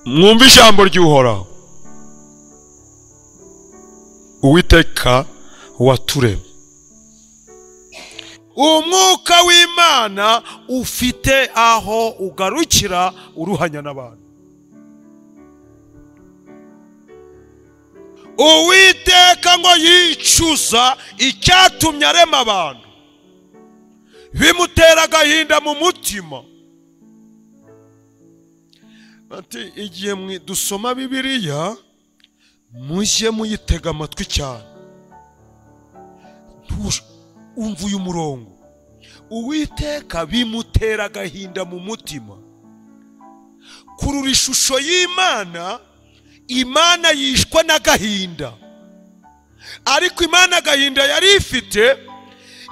Mwumve ijambo ry'Uhoraho. Uwiteka waturemye. Umwuka w'Imana ufite aho ugarukira uruhanya n'abantu. Uwiteka ngo yicuza icyatumye arema abantu, bimutera agahinda mu mutima. Ati igihe dusoma Bibiliya mujye muyitega amatwi cyane. Umva uyu murongo. Uwiteka bimutera agahinda mu mutima. Kurura ishusho y'Imana, Imana yishwa n'agahinda. Ariko Imana agahinda yari ifite,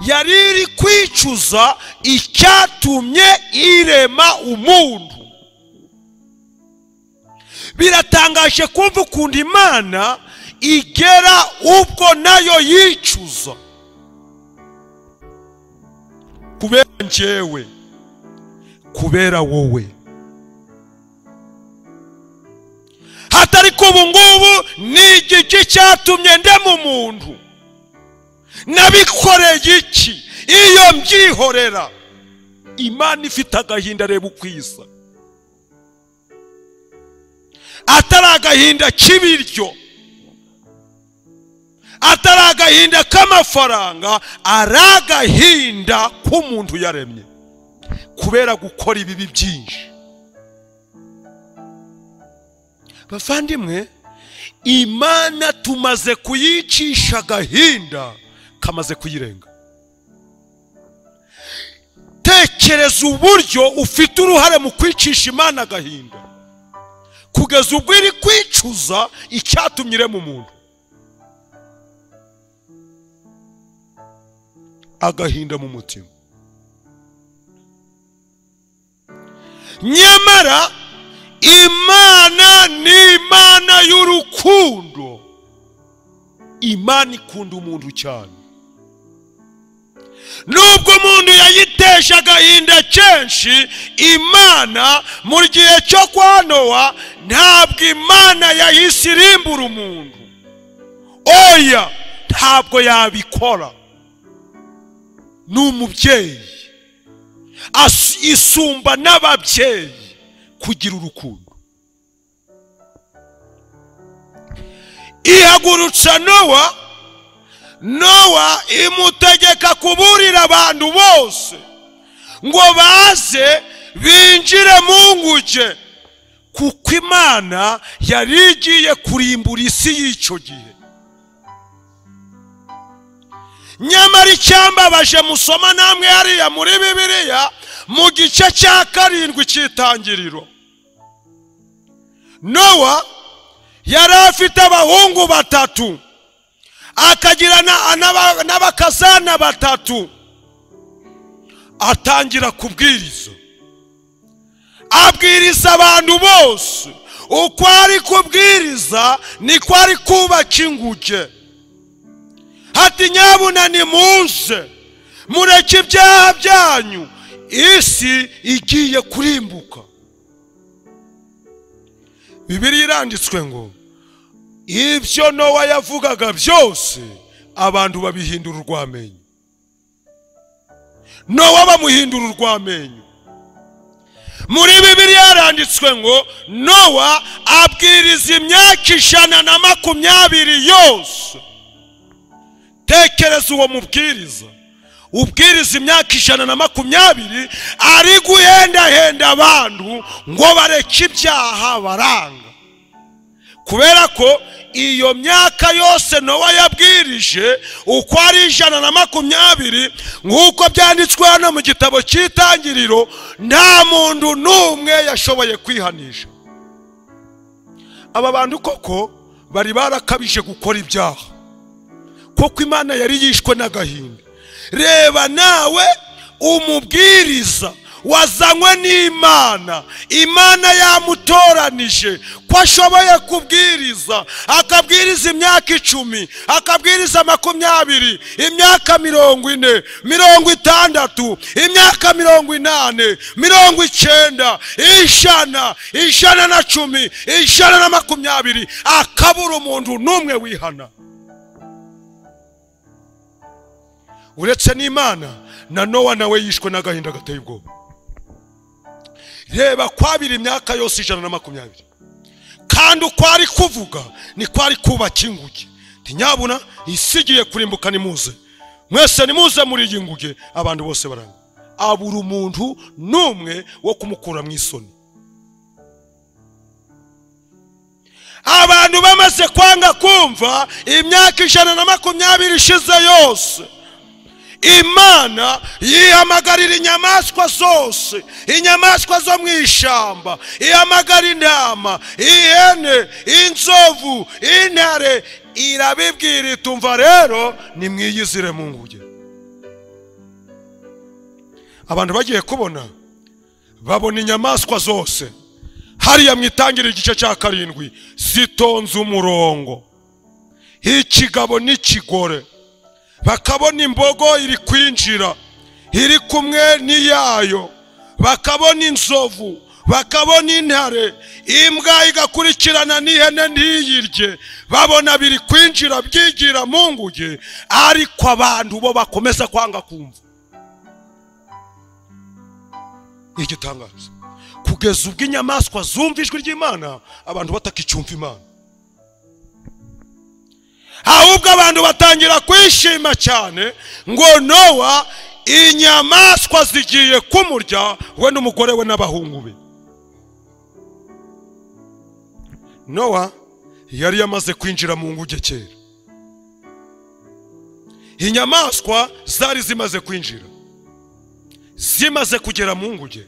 yari iri kwicuza icyatumye irema umuntu. Biratangaje kumva ukuntu Imana igera ubwo nayo yicuza. Kubera njyewe, kubera wowe. Hatari kubu ngubu ni igiki cyatumye ndema umuntu. Nabikoreye iki? Iyo mbyihorera. Imana ifite agahinda, reba ukwisa. Atari agahinda k'ibiryo, atari agahinda k'amafaranga, ari agahinda k'umuntu yaremye kubera gukora ibibi byinshi. Bavandimwe, Imana tumaze kuyicisha agahinda kamaze kuyirenga. Tekereza uburyo ufite uruhare mu kwicisha Imana agahinda kugeza ubwo iri kwicuza icyatumye irema umuntu. Agahinda mu mutima. Nyamara Imana ni Imana y'urukundo. Imana ikunda umuntu cyane. Nubwo umuntu yayiteje agahinda kenshi, Imana mu gihe cyo kwa Nowa ntabwo Imana yahise irimbura umuntu. Oya, ntabwo yabikora. Ni umubyeyi, isumba n'ababyeyi kugira urukundo. Ihagurutsa Nowa, Nowa imutegeka kuburira abantu bose ngo baze binjire mu nguge, kuko Imana yari igiye kurimbura isi y'icyo gihe. Nyamara icyambabaje musoma namwe hariya muri Bibiliya mu gice cya 7 cy'itangiriro, Nowa yari afite abahungu batatu, akagira n'abakazana batatu. Atangira kubwiriza, abwiriza abantu bose. Uko ari kubwiriza niko ari kubaka inguge. Hati nyabuna nimuze mureke ibyaha byanyu, isi igiye kurimbuka. Bibiliya iranditswe ngo ibyo Nowa yavugaga byose abantu babihindura urw'amenyo. Nowa bamuhindura urw'amenyo. Muri Bibiliya yaranditswe ngo Nowa abwiriza imyaka 120 yose. Tekereza uwo mubwiriza ubwiriza imyaka 120 ari guhendahenda abantu ngo bareke ibyaha baranga. Kubera ko iyo myaka yose Nowa yabwirije uko ari 120, nk'uko byanditswe hano mu gitabo cy'itangiriro, nta muntu n'umwe yashoboye kwihanisha. Aba bantu koko bari barakabije gukora ibyaha, koko Imana yari yishwe n'agahinda. Reba nawe umubwiriza wazanywe n'Imana, Imana yamutoranije ko ashoboye kubwiriza, akabwiriza imyaka 10, akabwiriza 20, imyaka 40, 60, imyaka 80, 90, 100, 110, 120, akabura umuntu n'umwe wihana. Uretse n'Imana na Nowa nawe yishwe n'agahinda gateye ubwoba. Reba kwabira imyaka yose 120, kandi uko ari kuvuga ni ko ari kubaka inguge. Ntinyabuna isigiye kurimbuka, nimuze mwese, nimuze muri iyi nguge. Abantu bose baranga, abura umuntu n'umwe wo kumukura mu isoni. Abantu bamaze kwanga kumva, imyaka 120 ishize yose, Imana yihamagarira inyamaswa zose, inyamaswa zo mu ishyamba, ihamagara intama, ihene, inzovu, intare, irabibwira itumva rero nimwiyizire mu nguge. Abantu bagiye kubona, babona inyamaswa zose hariya mu Itangiriro igice cya 7 zitonze umurongo, ikigabo n'ikigore. Bakabona imbogo iri kwinjira iri kumwe n'iyayo, bakabona inzovu, bakabona intare, imbwa igakurikirana n'ihene ntiyirye. Babona biri kwinjira byigira mu nguge, ariko abantu bo bakomeza kwanga kumva. Igitangaza, kugeza ubwo inyamaswa zumva ijwi ry'Imana, abantu batakicyumva Imana. Ahubwo abantu batangira kwishima cyane ngo Nowa inyamaswa zigiye kumurya we n'umugore we n'abahungu be. Nowa yari yamaze kwinjira mu nguge kera, inyamaswa zari zimaze kwinjira, zimaze kugera mu nguge.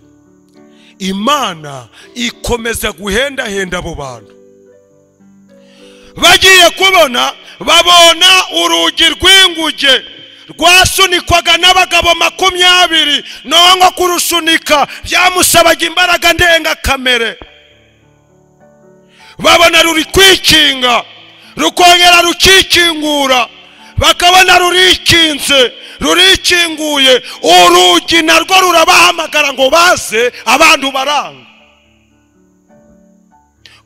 Imana ikomeza guhendahenda abo bantu. Bagiye kubona, babona urugi rw'inguge rwasunikwaga n'abagabo 20. Nowa ngo kurusunika byamusabaga imbaraga ndengakamere. Babona ruri kwikinga, rukongera rukikingura, bakabona rurikinze, rurikinguye. Urugi narwo rurabahamagara ngo baze, abantu baranga.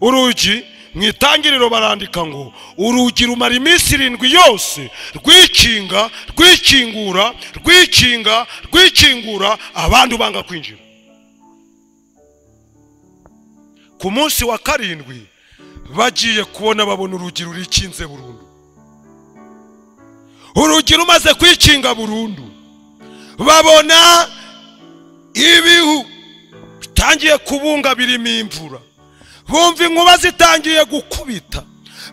Urugi mu Itangiriro barandika ngo urugi rumara iminsi 7 yose rwikinga, rwikingura, rwikinga, rwikingura, abantu banga kwinjira. Ku munsi wa 7 bagiye kubona, babona urugi rurikinze burundu. Urugi rumaze kwikinga burundu, babona ibihu bitangiye kubunga birimo imvura, bumva inkuba zitangiye gukubita,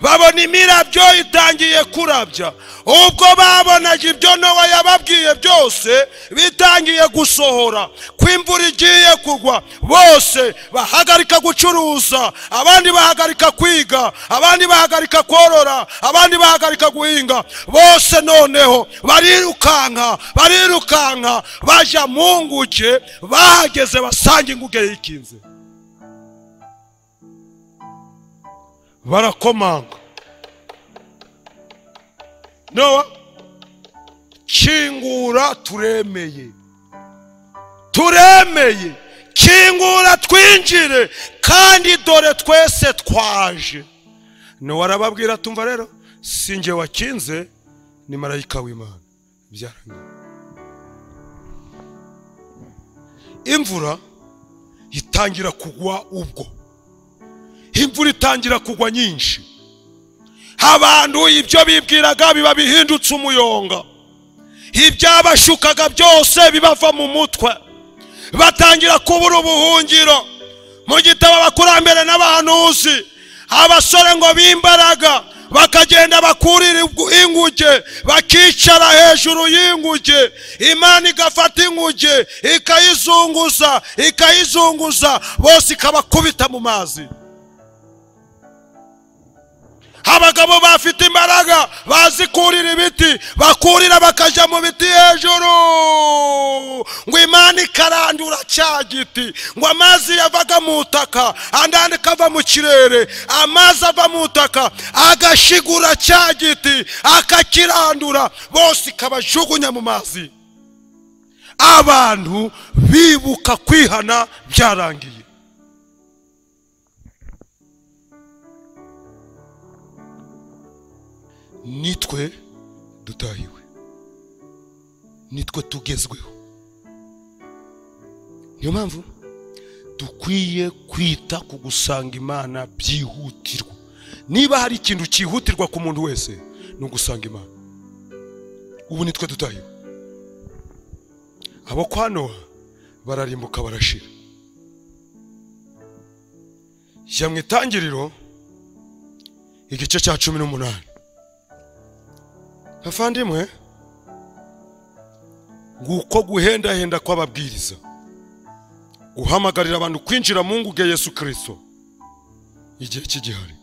babona imirabyo itangiye kurabya. Ubwo babonaga ibyo Nowa yababwiye byose bitangiye gusohora, ko imvura igiye kugwa, bose bahagarika gucuruza, abandi bahagarika kwiga, abandi bahagarika korora, abandi bahagarika guhinga. Bose noneho barirukanka, barirukanka baja mu nguge. Bahageze basanga inguge yikinze, barakomanga. Nowa, kingura turemeye, turemeye, kingura twinjire, kandi dore twese twaje. Nowa arababwira tumva rero sinjye wakinze, ni marayika w'Imana. Byarangiye. Imvura itangira kugwa. Ubwo imvura itangira kugwa nyinshi, abantu ibyo bibwiraga biba bihindutse umuyonga, ibyabashukaga byose bibava mu mutwe, batangira kubura ubuhungiro. Mu gitabo abakurambere n'abahanuzi, abasore ngo b'imbaraga bakagenda bakurira inguge, bakicara hejuru y'inguge. Imana igafata inguge ikayizunguza, ikayizunguza, bose ikabakubita mu mazi. Abagabo bafite imbaraga bazi kurira ibiti, bakurira bakajya mu biti hejuru, ngo Imana ikarandura cya giti, ngo amazi yavaga mu butaka andandi kava mu kirere, amazi ava mu butaka agashigura cya giti akakirandura, bose ikabajugunya mu mazi. Abantu bibuka kwihana byarangiye. Nitwe dutahiwe, nitwe tugezweho. Niyo mpamvu dukwiye kwita ku gusanga Imana byihutirwa. Niba hari ikintu cyihutirwa ku muntu wese ni ugusanga Imana. Ubu nitwe dutahiwe. Abo kwa Nowa bararimbuka barashira. Jya mu Itangiriro igice cya 18. Bavandimwe, nguko guhendahenda kw'ababwiriza, guhamagarira abantu kwinjira mu nguge Yesu Kristo igihe kigihari.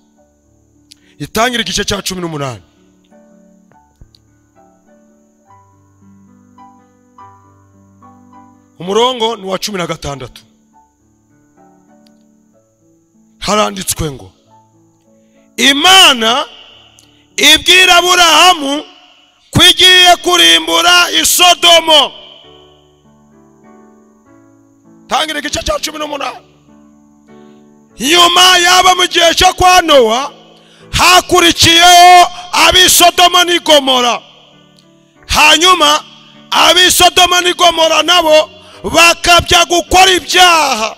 Itangira igice cya 18. Umurongo ni wa 16. Haranditswe ngo Imana ibwira Aburahamu ko igiye kurimbura Isodomo. Tangira igice cya 18. Nyuma yaba mu gihe cyo kwa Nowa hakurikiyeho ab'Isodoma n'i Gomora. Hanyuma ab'Isodoma n'i Gomora nabo bakabya gukora ibyaha,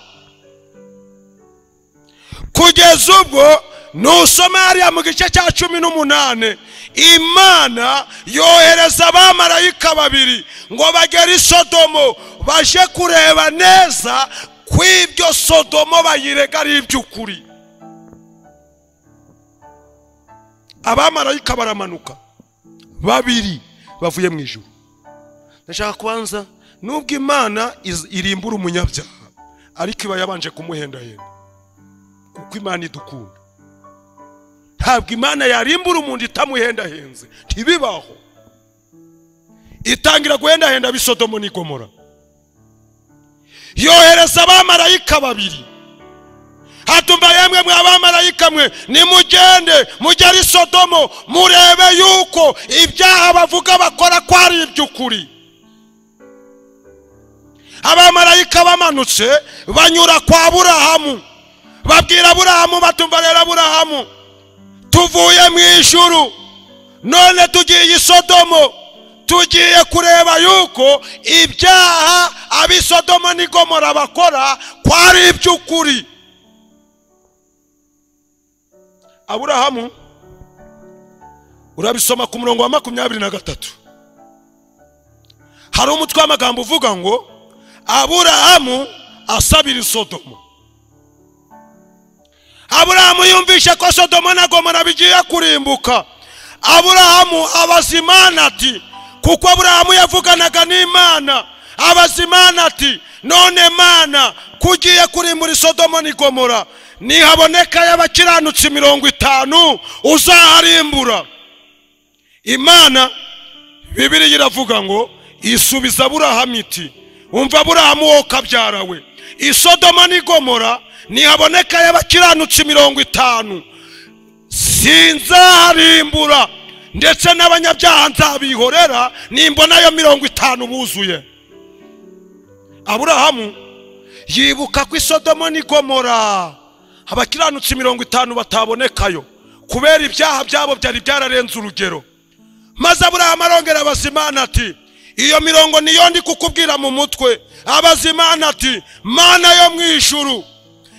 kugeza ubwo nusoma hariya mu gice cya 18 Imana yohereza abamarayika babiri ngo bagere i Sodomo baje kureba neza ko ibyo Sodomo bayirega ari iby'ukuri. Abamarayika baramanuka babiri bavuye mu ijuru. Ndashaka kubanza, nubwo Imana irimbura umunyabyaha, ariko iba yabanje kumuhendahenda, kuko Imana idukunda. Ntabwo Imana yarimbura umuntu itamuhendahenze, ntibibaho. Itangira guhendahenda ab'Isodomo n'i Gomora, yohereza abamarayika babiri. Hatumba yemwe mwa abamarayika mwe, nimugende mugere i Sodomo murebe yuko ibyaha bavuga bakora ko ari iby'ukuri. Abamarayika bamanutse banyura kwa Aburahamu, babwira Aburahamu batumva rero Aburahamu, tuvuye mu ijuru none tugiye i Sodomo, tugiye kureba yuko ibyaha ab'Isodomo n'i Gomora bakora ko ari iby'ukuri. Aburahamu urabisoma ku murongo wa 23. Hari umutwe w'amagambo uvuga ngo Aburahamu asabira Sodomo. Aburahamu yumvishe ko Sodomo na Gomora bigiye kurimbuka. Aburahamu abaza Imana ati, kuko Aburahamu yavuganaga n'Imana, abaza Imana ati, none Mana kugiye kurimbura Sodomo n'i Gomora, nihaboneka y'abakiranutsi 50 uzaharimbura? Imana Bibiliya iravuga ngo isubiza Aburahamu iti, umva Aburahamu wowe kabyara we, Isodoma n'i Gomora nihaboneka y'abakiranutsi 50 sinzaharimbura, ndetse n'abanyabyaha nzabihorera nimbona yo 50 buzuye. Aburahamu yibuka ko Isodoma n'i Gomora abakiranutsi 50 batabonekayo kubera ibyaha byabo byari byararenze urugero. Maze Aburahamu arongera abaza Imana ati, iyo mirongo niyo ndi kukubwira mu mutwe. Abaza Imana ati, Mana yo mu ijuru,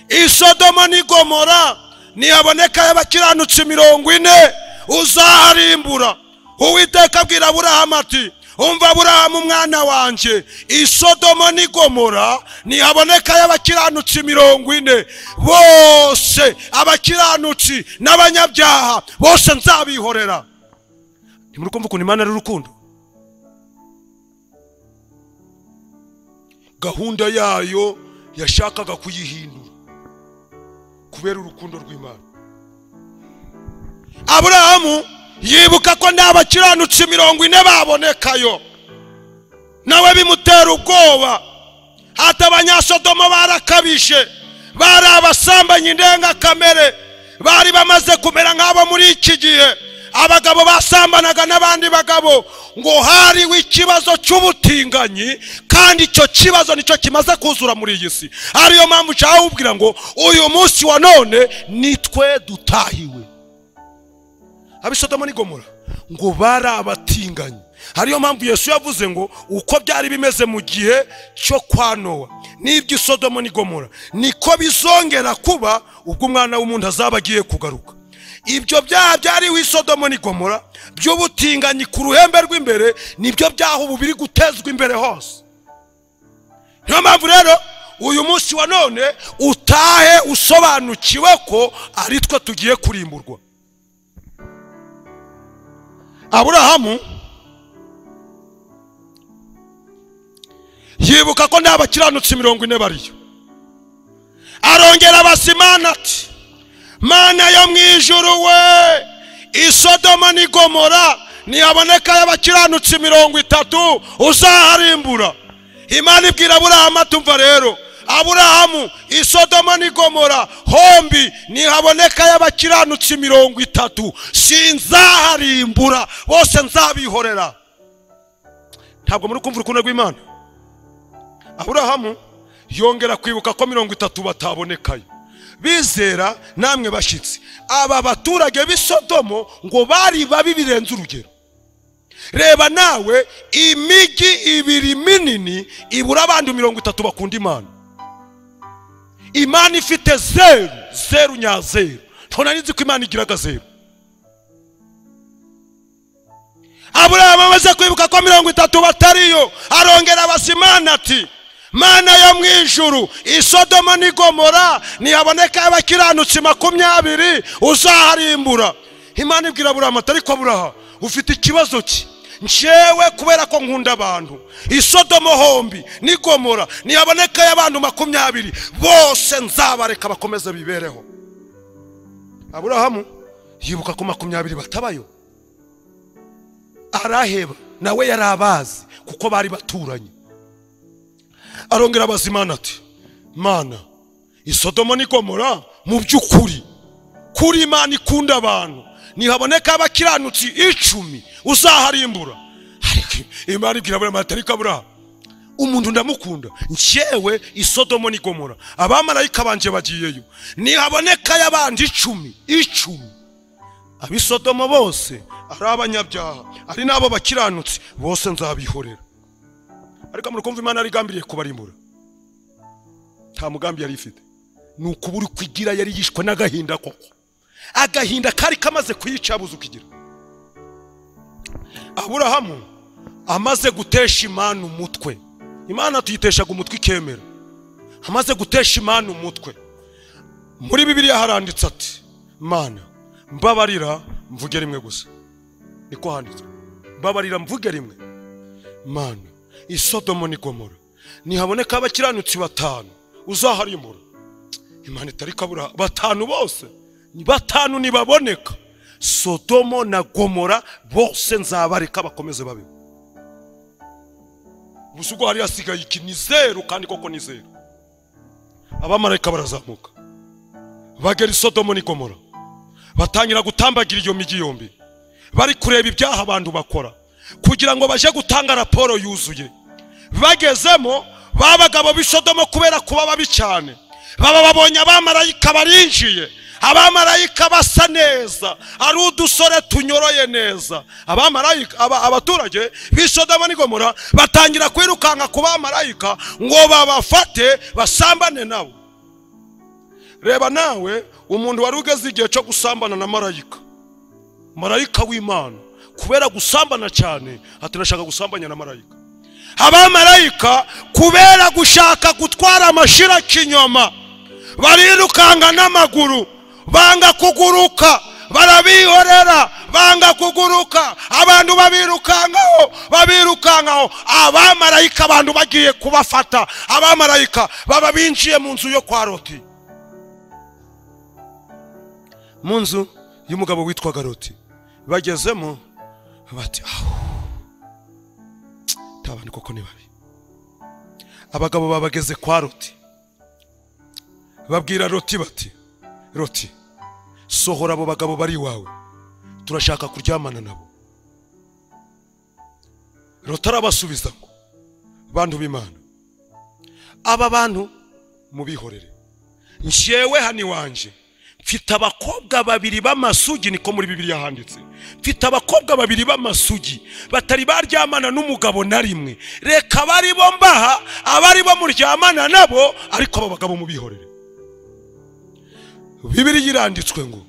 Isodoma n'i Gomora nihaboneka y'abakiranutsi 40 uzaharimbura? Uwiteka abwira Aburahamu ati, umva Aburahamu umwana wanjye, Isodoma n'i Gomora nihaboneka y'abakiranutsi 40 bose, abakiranutsi n'abanyabyaha bose nzabihorera. Ntimuri kumva ukuntu Imana ari urukundo? Gahunda yayo yashakaga kuyihindura kubera urukundo rw'Imana. Aburahamu yibuka ko nta bakiranutsi 40 babonekayo, nawe bimutera ubwoba. Hata Abanyasodoma barakabije, bari abasambanyi ndengakamere, bari bamaze kumera nk'abo muri iki gihe. Abagabo basambanaga n'abandi bagabo, ngo hariho ikibazo cy'ubutinganyi, kandi icyo kibazo nicyo kimaze kuzura muri iyi si. Ariyo mpamvu nshaka ngo uyu munsi wa none nitwe dutahiwe. Abisodoma ni Gomora ngo bari abatinganyi. Ariyo mpamvu Yesu yavuze ngo uko byari bimeze mu gihe cyo kwa Nowa n'ibyo Sodoma ni Gomora niko bizongera kuba ubwo umwana w'umuntu azaba agiye kugaruka. Ibyo byaha byari w'Sodoma ni Gomora by'ubutinganyi ku ruhembe rw'imbere nibyo byaha ubu biri gutezwa imbere hose. Niyo mpamvu rero uyu munsi wa none utahe usobanukiwe ko ari twe tugiye kurimburwa. Aburahamu yibuka ko nta bakiranutsi 40 bariyo, arongera abasimana ati Mana yo mu ijuru we, Isodoma ni Gomora ntihaboneka y'abakiranutsi 30 uzaharimbura. Imana ibwira Aburahamu atumva rero, Aburahamu, Isodoma ni Gomora hombi ntihaboneka y'abakiranutsi 30 sinzaharimbura, bose nzabihorera. Ntabwo muri kumva urukundo rw'Imana. Aburahamu yongera kwibuka ko 30 batabonekayo. Bizera namwe bashitsi, aba baturage b'Isodomo ngo bari babi birenze urugero. Reba nawe imigi ibiri minini ibura abantu 30 bakunda Imana. Imana ifite 0 0 nya 0. Ntona nizi ko Imana igiraga 0. Aburahamu amaze kwibuka ko 30 batariyo, arongera abasimana ati Mana yo mu ijuru, Isodoma ni Gomora ntihaboneka abakiranutsi 20 uzaharimbura. Imana ibwira Aburahamu ati ariko Aburahamu ufite ikibazo ki? Njyewe kubera ko nkunda abantu, Isodoma hombi ni Gomora ntihaboneka y'abantu 20 bose nzabareka bakomeze bibereho. Aburahamu yibuka ko 20 batabayo, araheba. Nawe yarabazi kuko bari baturanye. Arongera abazimana ati Mana, Isodoma ni Gomora mu by'ukuri kuri Imana ikunda abantu ntihaboneka abakiranutsi 10 uzaharimbura. Ariko Imana ibwira Aburahamu ati ariko Aburahamu umuntu ndamukunda, njyewe Isodoma ni Gomora abamarayika banje bagiyeyo ntihaboneka y'abandi 10 ab'Isodoma bose ari abanyabyaha ari n'abo bakiranutsi bose nzabihorera. Ariko muri kumva Imana yarigambiriye kubarimbura, nta mugambi yari ifite. Ni ukubura kugira yari yishwe n'agahinda koko, agahinda kari kamaze kuyicabuza ukigira. Aburahamu amaze gutesha Imana umutwe, Imana tuyiteshaga umutwe ikemera. Amaze gutesha Imana umutwe, muri Bibiliya haranditse ati Mana mbabarira mvuge rimwe gusa. Niko handitswe, mbabarira mvuge rimwe. Mana, Isodoma ni Gomora ntihaboneka abakiranutsi 5 uzaharimbura. Imana itari kabura 5 bose ni 5 nibaboneka, Sodomo na Gomora bose nzabareka bakomeze babe. Busugo hari asigaye iki ni 0 kandi koko ni 0. Abamarayika barazamuka bagera Sodomo ni Gomora, batangira gutambagira iyo migi yombi, bari kureba ibyaha abantu bakora kugira ngo baje gutanga raporo yuzuye. Bagezemo babagabo b'Isodomo kubera kuba babi cyane, baba babonye abamarayika barinjiye, abamarayika basa neza, ari udusore tunyoroye neza. Abamarayika abaturage b'Isodomo ni Gomora batangira kwirukanka ku bamarayika ngo babafate basambane nabo. Reba nawe umuntu wari ugeze igihe cyo gusambana na marayika, marayika w'Imana, kubera gusambana cyane atarashaka gusambanya na marayika. Abamarayika kubera gushaka gutwara amashira kinyoma barirukanga n'amaguru, banga kuguruka, barabihorera, banga kuguruka, abantu babirukangaho, babirukangaho. Abamarayika abantu bagiye kubafata, abamarayika baba binjiye mu nzu yo kwa Loti, mu nzu y'umugabo witwaga Loti. Bagezemo bati aho tabandi koko ni babi. Abagabo babageze kwa Loti, babwira Loti bati, Loti, sohora abo bagabo bari iwawe, turashaka kuryamana nabo. Loti arabasubiza ngo, bantu b'Imana, aba bantu mubihorere, njyewe hano iwanje mfite abakobwa babiri b'amasugi, niko muri Bibiliya handitse, mfite abakobwa babiri b'amasugi batari baryamana n'umugabo na rimwe, reka bari bo mbaha abari bo muryamana nabo, ariko aba bagabo mubihorere. Bibiliya iranditswe ngo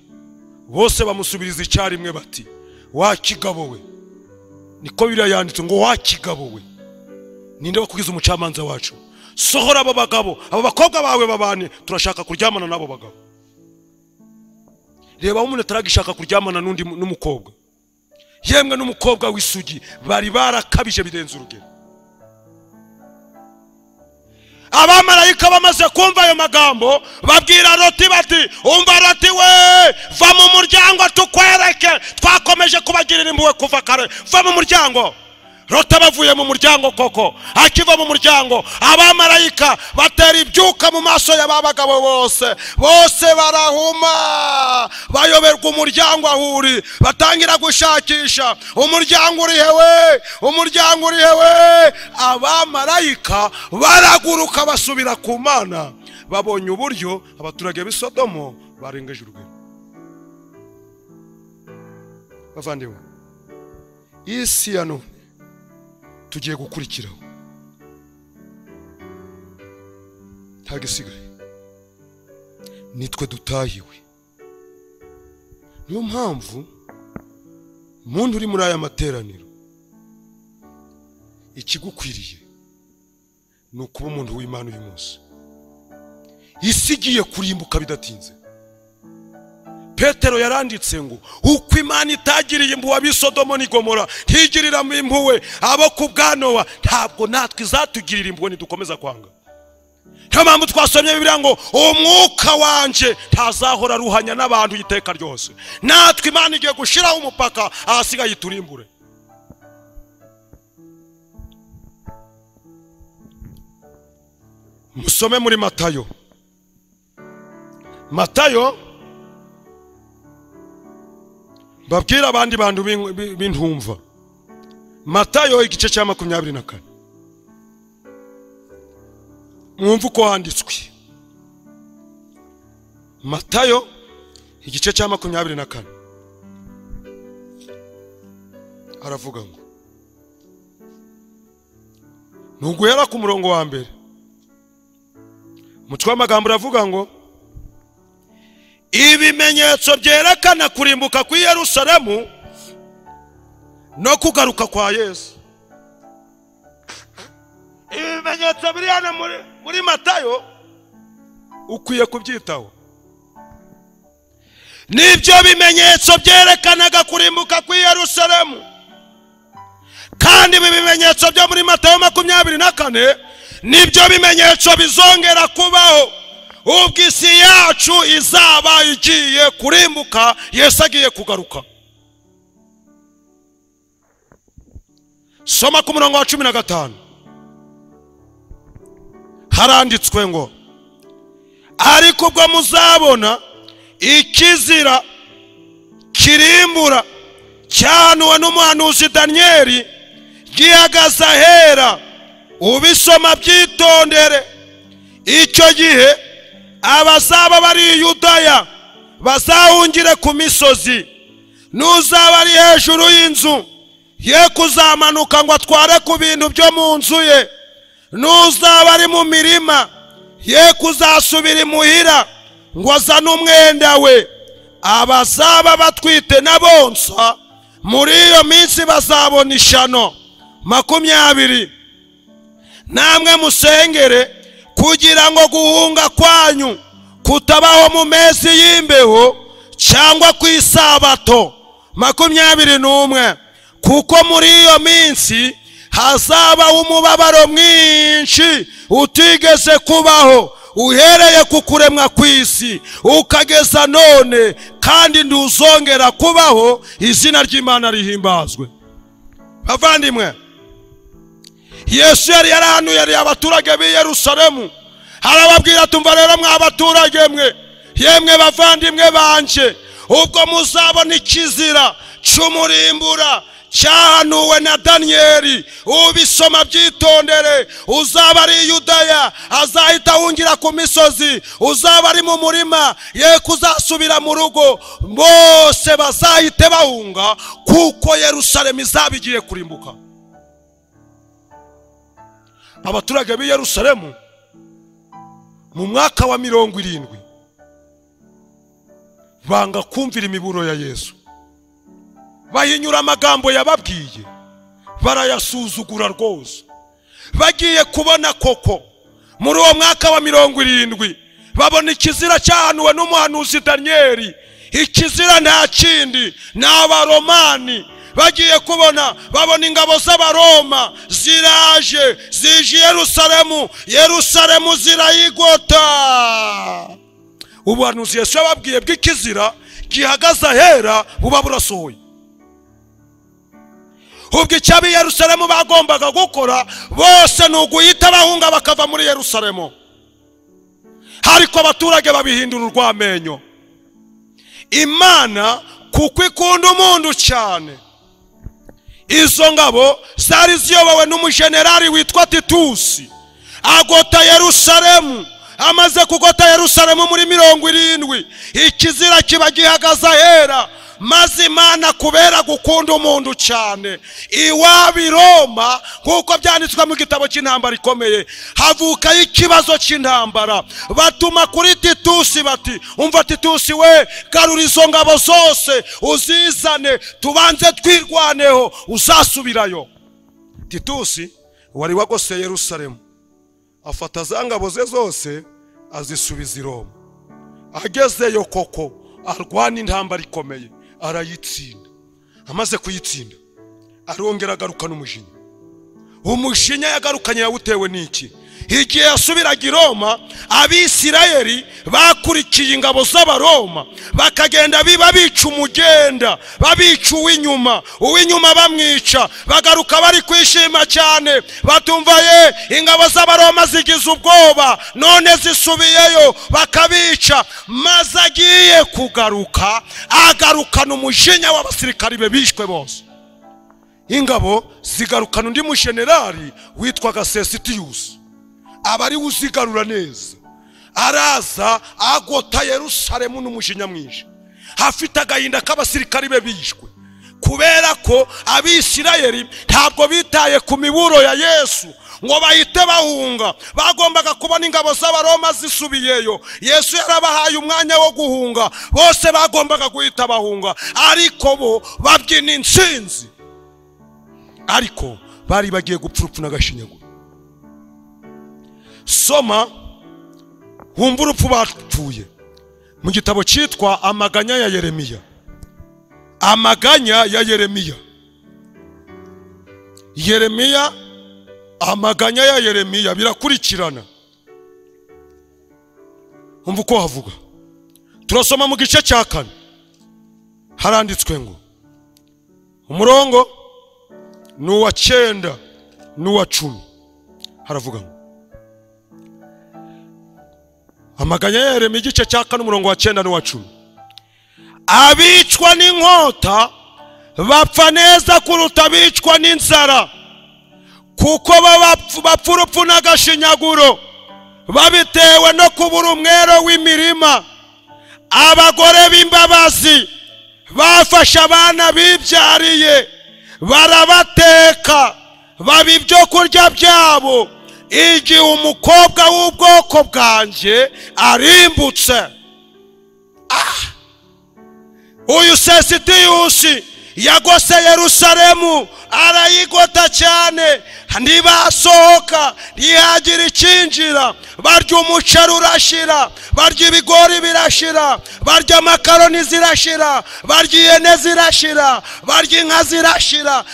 bose bamusubiriza icyarimwe bati, wa kigabo we, niko Bibiliya yanditse ngo wa kigabo we, ninde wakugize umucamanza wacu? Sohora abo bagabo, abo bakobwa bawe babane, turashaka kuryamana nabo bagabo. Reba aho umuntu ataragishaka kuryamana n'undi n'umukobwa, yemwe n'umukobwa w'isugi, bari barakabije birenze urugero. Abamarayika bamaze kumva ayo magambo babwira Loti bati, umva Loti we, va mu muryango tukwereke, twakomeje kubagirira impuhwe kuva kare, va mu muryango. Loti bavuye mu muryango koko, akiva mu muryango abamarayika batera ibyuka mu maso y'abagabo bose, bose barahuma, bayoberwa umuryango aho uri, batangira gushakisha umuryango uri hewe, umuryango uri hewe. Abamarayika baraguruka basubira ku Mana, babonye uburyo abaturage b'i Sodomo barengeje urugero. Bavandimwe, isi ya none tugiye gukurikiraho ntagisigaye, nitwe dutahiwe. Niyo mpamvu muntu uri muri aya materaniro, ikigukwiriye ni ukuba umuntu w'Imana uyu munsi. Isi igiye kurimbuka bidatinze. Petero yaranditse ngo uko Imana itagiriye impuhwe ab'i Sodomo n'i Gomora, ntigirira impuhwe abo ku bwa Nowa, ntabwo natwe izatugirira impuhwe nidukomeza kwanga. Niyo mpamvu twasomye Bibiliya ngo umwuka wanje ntazahora aruhanya n'abantu iteka ryose. Natwe Imana igiye gushiraho umupaka, ahasigaye iturimbure. Musome muri Matayo. Matayo, babwira abandi bantu b'intumva. Matayo igice cya 24. Mwumva uko handitswe. Matayo igice cya 24. Aravuga ngo nuguhera ku murongo wa mbere. Umutwe w'amagambo uravuga ngo ibimenyetso byerekana kurimbuka kw'i Yerusalemu no kugaruka kwa Yesu. Ibimenyetso biri hano muri Matayo ukwiye kubyitaho. Nibyo bimenyetso byerekanaga kurimbuka kw'i Yerusalemu. Kandi ibi bimenyetso byo muri Matayo 24 nibyo bimenyetso bizongera kubaho ubwo isi yacu izaba igiye kurimbuka, Yesu agiye kugaruka. Soma ku murongo wa 15. Haranditswe ngo ariko ubwo muzabona ikizira kirimbura cyahanuwe n'umuhanuzi Daniyeli gihagaze ahera, ubisoma byitondere. Icyo gihe abazaba bari i Yudaya bazahungire ku misozi, n'uzaba ari hejuru y'inzu ye kuzamanuka ngo atware ku bintu byo mu nzu ye, n'uzaba ari mu mirima ye kuzasubira imuhira ngo azane umwenda we. Abazaba batwite n'abonsa muri iyo minsi bazabona ishano. 20. Namwe musengere kugira ngo guhunga kwanyu kutabaho mu mezi y'imbeho cyangwa ku isabato. 21. Kuko muri iyo minsi hazabaho umubabaro mwinshi utigeze kubaho uhereye ku kuremwa kw'isi ukageza none, kandi ntuzongera kubaho. Izina ry'Imana rihimbazwe. Bavandimwe, Yesu yari yarahanuye abaturage b'i Yerusalemu, arababwira tumva rero mwa baturage mwe, yemwe bavandimwe banje, ubwo muzabona ikizira cy'umurimbura cyahanuwe na Daniyeli, ubisoma byitondere. Uzaba ari Yudaya azahita ahungira ku misozi, uzaba ari mu murima ye kuzasubira mu rugo, bose bazahite bahunga, kuko Yerusalemu izaba igiye kurimbuka. Abaturage b'i Yerusalemu mu mwaka wa 70 banga kumvira imiburo ya Yesu, bahinyura amagambo yababwiye, barayasuzugura rwose. Bagiye kubona koko muri uwo mwaka wa 70 babona ikizira cyahanuwe n'umuhanuzi Daniyeli. Ikizira nta kindi, ni Abaromani. Bagiye kubona babona ingabo z'Abaroma ziraje, zije Yerusalemu, Yerusalemu zirayigota. Ubuhanuzi Yesu yababwiye bw'ikizira gihagaze ahera buba burasohoye. Ubwo icyo ab'i Yerusalemu bagombaga gukora bose ni uguhita bahunga bakava muri Yerusalemu, ariko abaturage babihindura urw'amenyo. Imana kuko ikunda umuntu cyane, izo ngabo zari ziyobowe n'umujenerali witwa Titusi, agota Yerusalemu. Amaze kugota Yerusalemu muri 70, ikizira kiba gihagaze ahera. Maze Imana kubera gukunda umuntu cyane, iwabo i Roma, kuko byanditswe mu gitabo cy'intambara ikomeye, havuka ikibazo cy'intambara. Batuma kuri Titusi bati, umva Titusi we, garura izo ngabo zose uzizane, tubanze twirwaneho, uzasubirayo. Titusi wari wagose Yerusalemu afata za ngabo ze zose azisubiza i Roma. Agezeyo koko arwana intambara ikomeye, arayitsinda. Amaze kuyitsinda arongera agarukana umujinya. Umujinya yagarukanye yawutewe n'iki? Igihe yasubiraga i Roma, Abisirayeli bakurikiye ingabo z'Abaroma, bakagenda biba bica umugenda, babica uw'inyuma, uw'inyuma bamwica, bagaruka bari kwishima cyane, batumva ye ingabo z'Abaroma zigize ubwoba, none zisubiyeyo bakabica. Maze agiye kugaruka, agarukana umujinya w'abasirikari be bishwe bose. Ingabo zigarukana undi mushenerali witwaga Sesitiyusi, abari uzigarura neza. Araza agota Yerusalemu n'umujinya mwinshi, afite agahinda k'abasirikari be bishwe, kubera ko Abisirayeli ntabwo bitaye ku miburo ya Yesu ngo bahite bahunga. Bagombaga kubona ingabo z'Abaroma zisubiyeyo. Yesu yarabahaye umwanya wo guhunga, bose bagombaga guhita bahunga, ariko bo babyina intsinzi. Ariko bari bagiye gupfa urupfu n'agashinyaguro. Soma wumva urupfu bapfuye mu gitabo cyitwa Amaganya ya Yeremiya. Amaganya ya Yeremiya, Yeremiya, Amaganya ya Yeremiya birakurikirana. Umva uko havuga. Turasoma mu gice cya 4, haranditswe ngo umurongo ni uwa 9 n'uwa 10, haravuga ngo Amaganya ya Yeremiya igice cya 4 umurongo wa 9 n'uwa 10. Abicwa n'inkota bapfa neza kuruta abicwa n'inzara, kuko bapfa urupfu n'agashinyaguro, babitewe no kubura umwero w'imirima. Abagore b'imbabazi bafashe abana bibyariye, barabateka, baba ibyo kurya byabo, igihe umukobwa w'ubwoko bwanjye arimbutse. Uyu Sesitiyusi Yagose Yerusalemu arayigota cyane, ntibasohoka, ntihagira ikinjira. Barya umuceri urashira, barya ibigori birashira, barya amakaroni zirashira, barya ihene zirashira, barya inka zirashira.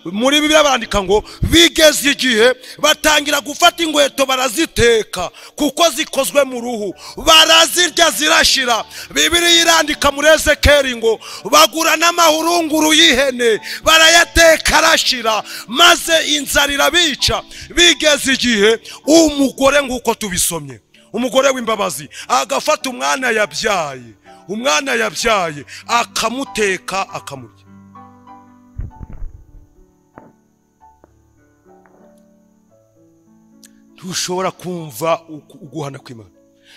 Muri Bibiliya bandika ngo bigeze igihe batangira gufata inkweto baraziteka kuko zikozwe mu ruhu, barazirya zirashira. Bibiliya irandika muri Ezekeri ngo bagura n'amahurunguru y'ihene barayateka arashira, maze inzara irabica. Bigeze igihe umugore, nguko tubisomye, umugore w'imbabazi agafata umwana yabyaye, umwana yabyaye akamuteka akamurya. Ntushobora kumva uguhana kw'Imana.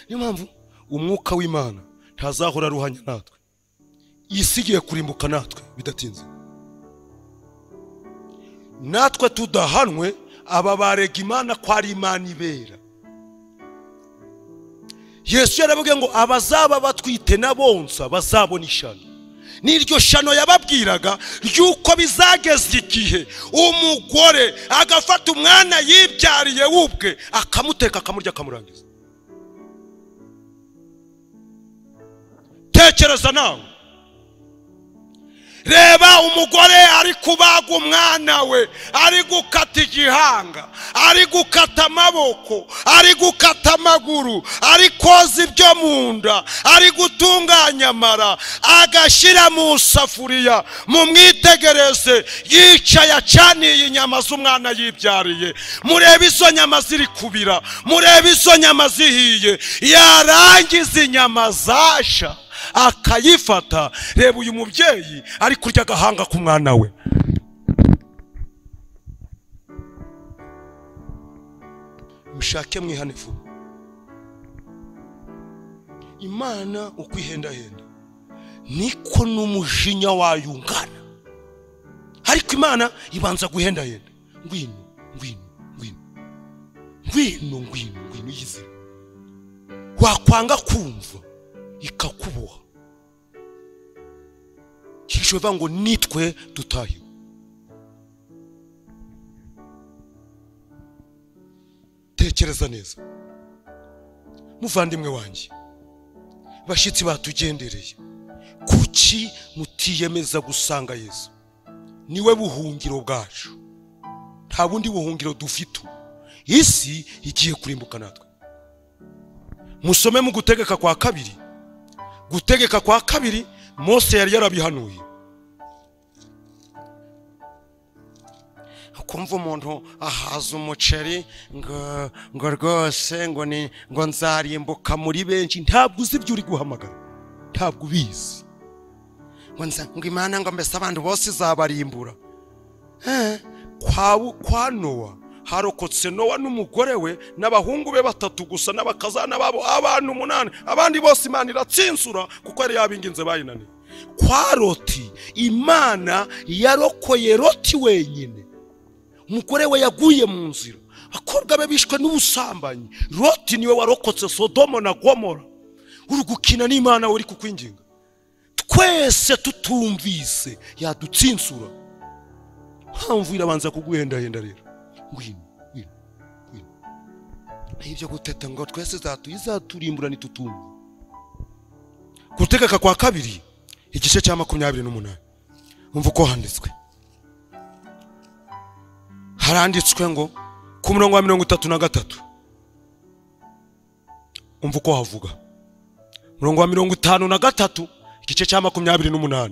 Niyo mpamvu umwuka w'Imana ntazahora aruhanya natwe. Isi igiye kurimbuka natwe bidatinze. Natwe tudahanwe, aba barega Imana ko ari Imana ibera. Yesu yaravuze ngo abazaba batwite n'abonsa bazabona ishano. N'iryo shano yababwiraga ry'uko bizageza igihe umugore agafata umwana yibyariye ubwe akamuteka akamurya akamurangiza. Tekereza nawe, reba umugore ari kubaga umwana we, ari gukata igihanga, ari gukata amaboko, ari gukata amaguru, ari koza ibyo mu nda, ari gutunganya amara, agashyira mu safuriya. Mumwitegereze, yicaye acaniye inyama z'umwana yibyariye. Murebe izo nyama ziri kubira, murebe izo nyama zihiye. Yarangiza inyama zasha akayifata. Reba uyu mubyeyi ari kurya agahanga k'umwana we. Mushake mwihane vuba. Imana uko ihendahenda niko n'umujinya wayo ungana. Ariko Imana ibanza guhendahenda, ngwino ngwino ngwino ngwino ngwino ngwino, yizire. Wakwanga kumva ikakuboha. Kisho ngo nitwe dutahiwe. Tekereza neza muvandimwe wanjye, bashitsi batugendereye, kuki mutiyemeza gusanga Yesu? Niwe buhungiro bwacu, nta bundi buhungiro dufite. Isi igiye kurimbuka natwe. Musome mu Gutegeka kwa kabiri. Gutegeka kwa kabiri, Mose yari yarabihanuye. Kumva umuntu ahaza umuceri ngo ngo rwose ngo ni ngo nzarimbuka muri benshi, ntabwo uzi ibyo uri guhamagara, ntabwo ubizi. Ngo ngo Imana ngo mbese abantu bose izabarimbura. Kwa Nowa harokotse Nowa n'umugore we n'abahungu be batatu gusa n'abakazana babo, abantu 8. Abandi bose Imana iratsinsura kuko yari yabinginze bayinaniye. Kwa Loti Imana yarokoye Loti wenyine. Umugore we yaguye mu nzira, abakobwa be bishwe n'ubusambanyi. Loti niwe warokotse Sodoma na Gomora. Uri gukina n'Imana, uri kukwinginga. Twese tutumvise yadutsinsura. Mpamvu irabanza kuguhendahenda rero. Ngwino ngwino ngwino. Ibyo guteta ngo twese izaturimbura nitutumva. Gutegeka kwa kabiri igice cya 28. Umva uko handitswe. Haranditswe ngo ku murongo wa 33. Umva uko havuga. Murongo wa 53 igice cya 28.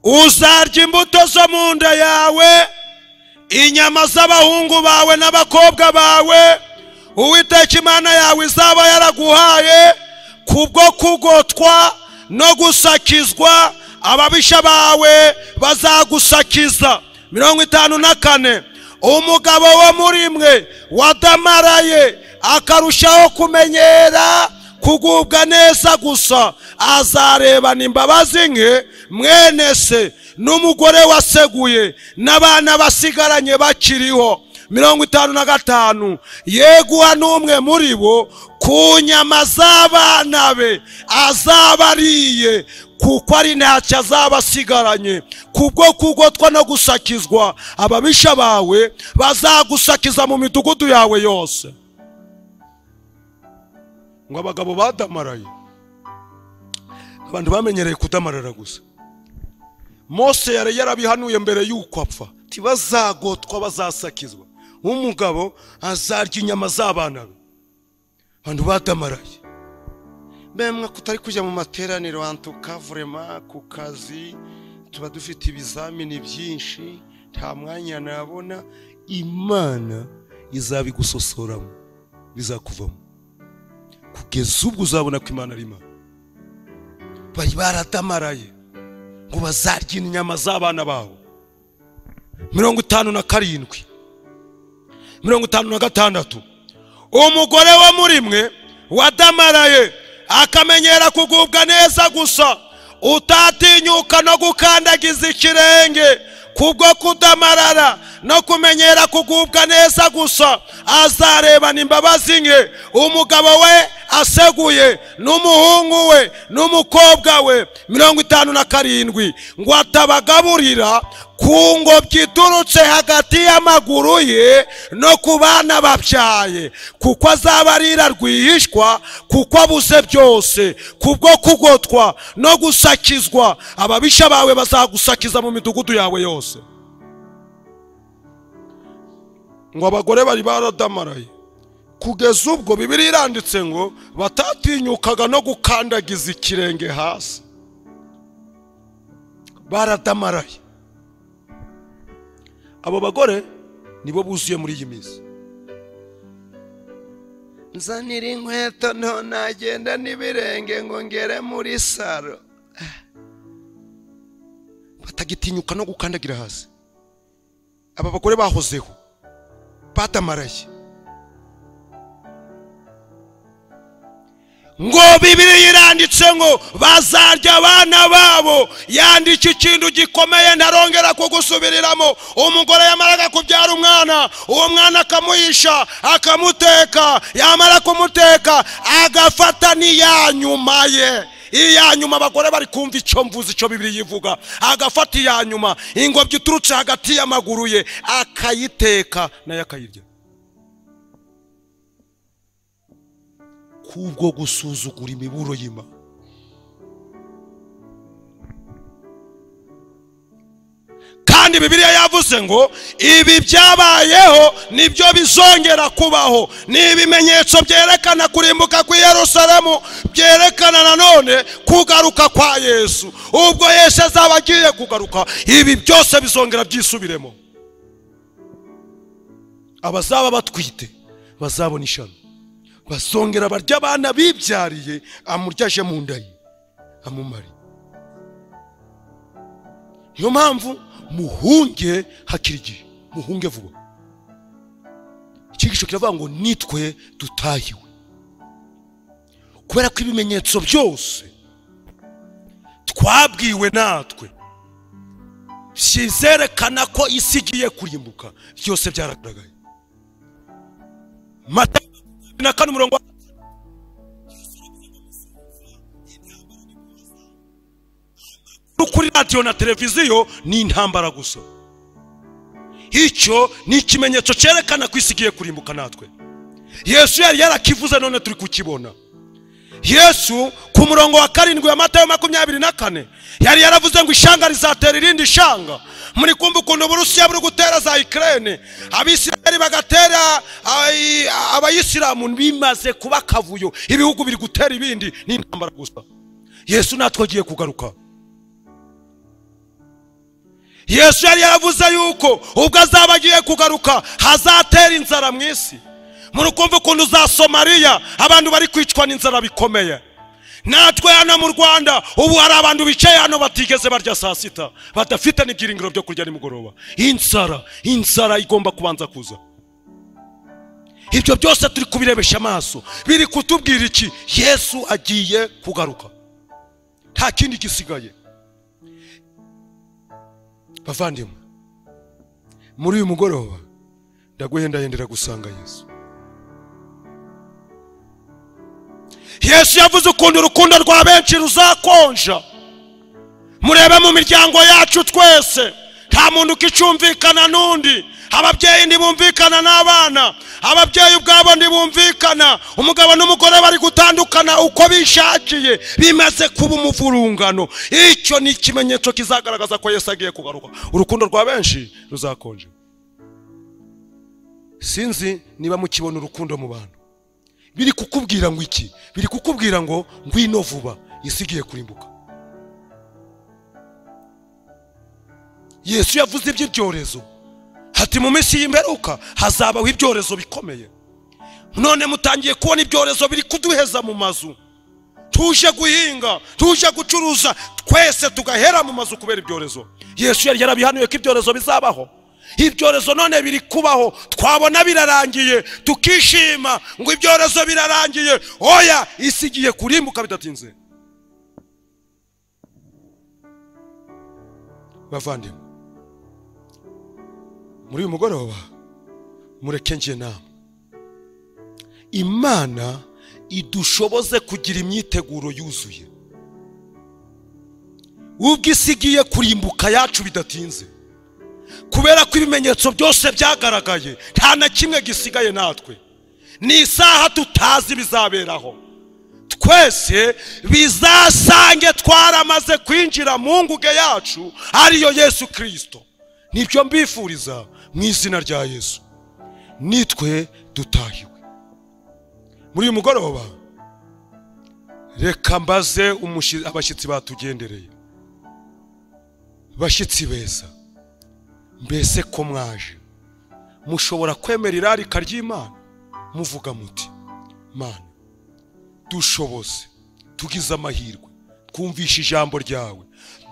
Uzarya imbuto zo mu nda yawe, inyama z'abahungu bawe n'abakobwa bawe, Uwiteka Imana yawe izaba yaraguhaye kubwo kugotwa no gusakizwa, ababisha bawe bazagusakiza. 54. Umugabo wo muri mwe wadamaraye akarushaho kumenyera kugubwa neza gusa, azarebana imbabazi nke mwene se n'umugore waseguye n'abana basigaranye bakiriho. 55 yeguha n'umwe muri bo ku nyama z'abana be azaba ariye, kuko ari ntacyo azaba asigaranye kubwo kugotwa no gusakizwa. Ababisha bawe bazagusakiza mu midugudu yawe yose. Ngo abagabo badamaraye, abantu bamenyereye kudamarara gusa. Mose yari yarabihanuye mbere y'uko apfa, tibazagotwa bazasakizwa, umugabo azarya inyama z'abana be. Abantu badamaraye bemwe kutari kujya mu materaniro antuka vrema ku kazi tuba dufite ibizamini byinshi, nta mwanya nabona. Imana izabigusosoramo, bizakuvamo kugeza ubwo uzabona ko Imana ari Imana. Bari baradamaraye ngo bazarya inyama z'abana babo. 57 56 umugore wo muri mwe wadamaraye akamenyera kugubwa neza gusa, utatinyuka no gukandagiza ikirenge kubwo kudamarara no kumenyera kugubwa neza gusa, azarebana imbabazi nke umugabo we aseguye n'umuhungu we n'umukobwa we. 57 ngo atabagaburira ku ngobyi iturutse hagati y'amaguru ye no ku bana babyaye, kuko azaba arira rwihishwa, kuko abuze byose kubwo kugotwa no gusakizwa. Ababisha bawe bazagusakiza mu midugudu yawe yose. Ngo abagore bari baradamaraye kugeza ubwo Bibiliya iranditse ngo batatinyukaga no gukandagiza ikirenge hasi, baradamaraye. Abo bagore nibo buzuye muri iyi minsi. Nzanira inkweto nto nagenda n'ibirenge ngo ngere muri saro. Batagitinyuka no gukandagira hasi. Aba bagore bahozeho badamaraye. Ngo Bibiliya iranditse ngo bazarya abana babo. Yandika ikintu gikomeye ntarongera kugusubiriramo. Umugore yamaraga kubyara umwana, uwo mwana akamuhisha akamuteka, yamara kumuteka agafata n'iya nyuma ye. Iya nyuma, abagore bari kumva icyo mvuze, icyo Bibiliya ivuga. Agafata iya nyuma, ingobyi iturutse hagati y'amaguru ye, akayiteka nayo akayirya. Kubwo gusuzugura imiburo y'Imana. Kandi Bibiliya yavuze ngo ibi byabayeho nibyo bizongera kubaho. Ni ibimenyetso byerekana kurimbuka kw'i Yerusalemu, byerekana nanone kugaruka kwa Yesu. Ubwo Yesu azaba agiye kugaruka, ibi byose bizongera byisubiremo. Abazaba batwite bazabona ishano, basongera barya abana bibyariye, amuryaje mu nda ye amumare. Niyo mpamvu muhunge hakiri igihe, muhunge vuba. Icyigisho kiravuga ngo nitwe dutahiwe, kubera ko ibimenyetso byose twabwiwe natwe byizerekana ko isi igiye kurimbuka, byose byaragaragaye. Matayo 4 umurongo kuri radiyo na televiziyo ni intambara gusa. Icyo ni ikimenyetso cyerekana ko isi igiye kurimbuka natwe. Yesu yari yarakivuze none turi kukibona. Yesu ku murongo wa 7 wa Matayo 24 yari yaravuze ngo ishanga rizatera irindi shanga. Muri kumva ukuntu Uburusiya buri gutera za Ukraine, Abisirayeli bagatera abayisilamu, bimaze kuba kavuyo, ibihugu biri gutera ibindi, ni intambara gusa. Yesu natwe agiye kugaruka. Yesu yari yaravuze yuko ubwo azaba agiye kugaruka hazatera inzara mu isi. Muri kumva ukuntu za Somalia abantu bari kwicwa n'inzara bikomeye. Natwe hano mu Rwanda ubu hari abantu bicaye hano batigeze barya saa sita, badafite n'ibyiringiro byo kurya nimugoroba. Inzara, inzara igomba kubanza kuza. Ibyo byose turi kubirebesha amaso, biri kutubwira iki? Yesu agiye kugaruka, nta kindi gisigaye. Bavandimwe, muri uyu mugoroba Ndaguhendahendera gusanga Yesu. Yesu yavuze ukuntu urukundo rwa benshi ruzakonja. Murebe mu miryango yacu twese, nta muntu ukicumvikana n'undi. Ababyeyi ntibumvikana n'abana, ababyeyi ubwabo ntibumvikana, umugabo n'umugore bari gutandukana uko bishakiye, bimaze kuba umuvurungano. Icyo ni ikimenyetso kizagaragaza ko Yesu agiye kugaruka. Urukundo rwa benshi ruzakonja. Sinzi niba mukibona urukundo mu bantu. Biri kukubwira ngo iki? Biri kukubwira ngo ngwino vuba, isi igiye kurimbuka. Yesu yavuze iby'ibyorezo. Hati mu minsi y'imperuka hazabaho ibyorezo bikomeye. None mutangiye kubona ibyorezo biri kuduheza mu mazu. Tuje guhinga, tuje gucuruza, twese tugahera mu mazu kubera ibyorezo. Yesu yari yarabihanuye ko ibyorezo bizabaho. Ibyorezo none biri kubaho, twabona birarangiye tukishima ngo ibyorezo birarangiye. Oya, isi igiye kurimbuka bidatinze. Bavandimwe, muri uyu mugoroba mureke njye namwe, Imana idushoboze kugira imyiteguro yuzuye. Ubwo isi igiye kurimbuka yacu bidatinze, kubera ko ibimenyetso byose byagaragaye, nta na kimwe gisigaye natwe. Ni isaha tutazi bizaberaho. Twese bizasange twaramaze kwinjira mu nguge yacu ariyo Yesu Kristo. Nibyo mbifuriza mu izina rya Yesu. Nitwe dutahiwe. Muri uyu mugoroba reka mbaze abashyitsi batugendereye. Bashyitsi beza, mbese ko mwaje mushobora kwemera irarika ry'Imana muvuga muti: Mana, dushoboze, tugize amahirwe, twumvishe ijambo ryawe,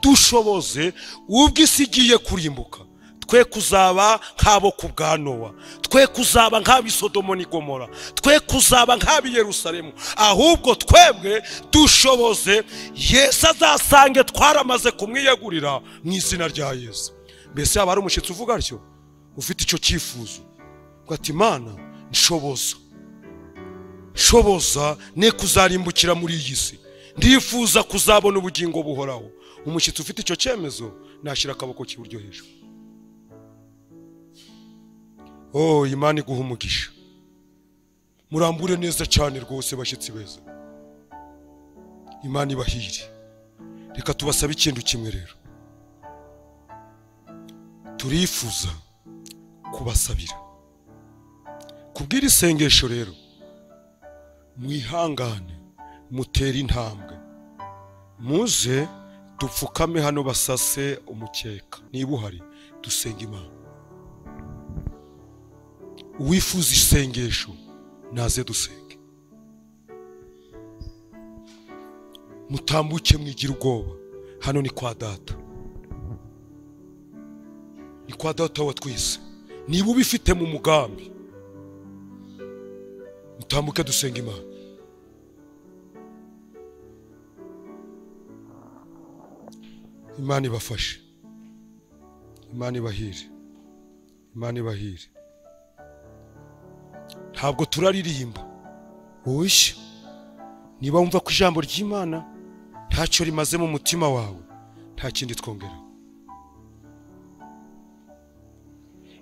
dushoboze ubwo isi igiye kurimbuka, twe kuzaba nk'abo ku bwa Nowa, twe kuzaba nk'ab'i Sodomo n'i Gomora, twe kuzaba nk'ab'i Yerusalemu, ahubwo twebwe dushoboze Yesu azasange twaramaze kumwiyegurira mu izina rya Yesu. Mbese yaba ari umushyitsi uvuga atyo, ufite icyo cyifuzo, ngo ati: Mana, nshoboza, nshoboza ne kuzarimbukira muri iyi si, ndifuza kuzabona ubugingo buhoraho. Umushyitsi ufite icyo cyemezo nashyira akaboko k'iburyo hejuru. Oh, Imana iguha umugisha. Murambure neza cyane rwose bashyitsi beza. Imana ibahire. Reka tubasabe ikintu kimwe rero. Turifuza kubasabira. Kubwira isengesho rero, mwihangane, mutere intambwe, muze dupfukame hano basase umukeka. Niba uhari dusenga Imana. Uwifuza isengesho naze dusenge. Mutambuke mwigira ubwoba, hano ni kwa data. Ni kwa data wa twese. Niba ubifite mu mugambi, mutambuke dusenga Imana. Imana ibafashe, Imana ibahire, Imana ibahire. Ntabwo turaririmba. Oya, niba wumva ko ijambo ry'Imana ntacyo rimaze mu mutima wawe, nta kindi twongera.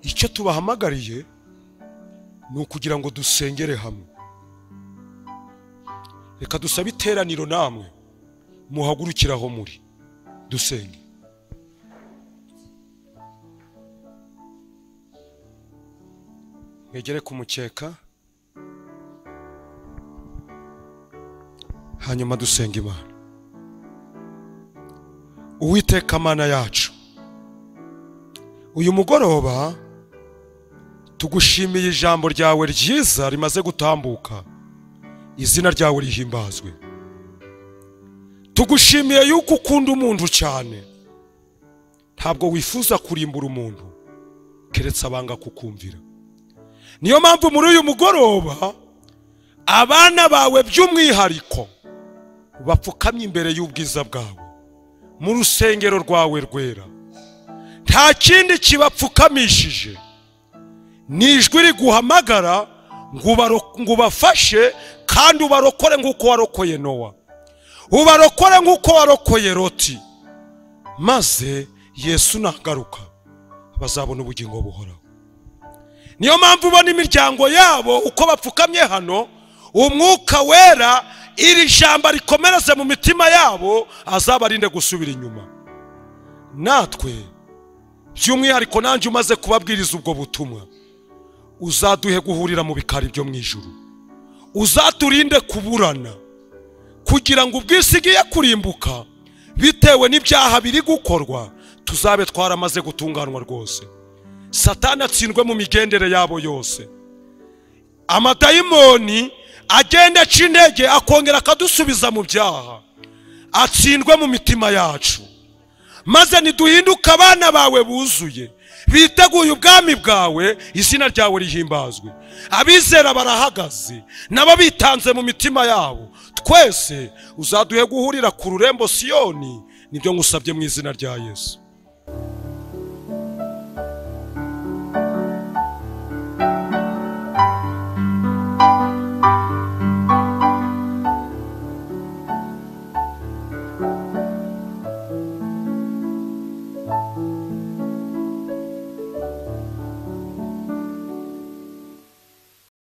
Icyo tubahamagariye ni ukugira ngo dusengere hamwe. Reka dusabe iteraniro namwe muhagurukiraho muri dusenge. Mwegere ku mukeka, hanyuma dusenga Imana. Uwiteka Mana yacu, uyu mugoroba tugushimiye ijambo ryawe ryiza rimaze gutambuka. Izina ryawe rihimbazwe. Tugushimiye yuko ukunda umuntu cyane. Ntabwo wifuza kurimbura umuntu keretse abanga kukumvira. Niyo mpamvu muri uyu mugoroba abana bawe by'umwihariko bapfukamye imbere y'ubwiza bwawe mu rusengero rwawe rwera. Nta kindi kibapfukamishije, Ni ijwi riguhamagara ngo ubafashe kandi ubarokore nk'uko warokoye Nowa, ubarokore nk'uko warokoye Loti, maze Yesu nagaruka bazabona ubugingo buhoraho. Niyo mpamvu ubona imiryango yabo uko bapfukamye hano, umwuka wera iri jambo rikomereze mu mitima yabo, azabarinde gusubira inyuma. Natwe by'umwihariko nanjye umaze kubabwiriza ubwo butumwa, uzaduhe guhurira mu bikari byo mu ijuru, uzaturinde kuburana, kugira ngo ubwisigiye kurimbuka bitewe n'ibyaha biri gukorwa tuzabe twaramaze gutunganwa rwose. Satani atsindwe mu migendere yabo yose, amadayimoni agenda aca intege akongera akadusubiza mu byaha, atsindwe mu mitima yacu, maze niduhinduke abana bawe buzuye biteguye ubwami bwawe, izina ryawe rihimbazwe. Abizera barahagaze nabo bitanze mu mitima yabo, twese uzaduhe guhurira ku rurembo Siyoni. Nibyo ngusabye mu izina rya Yesu.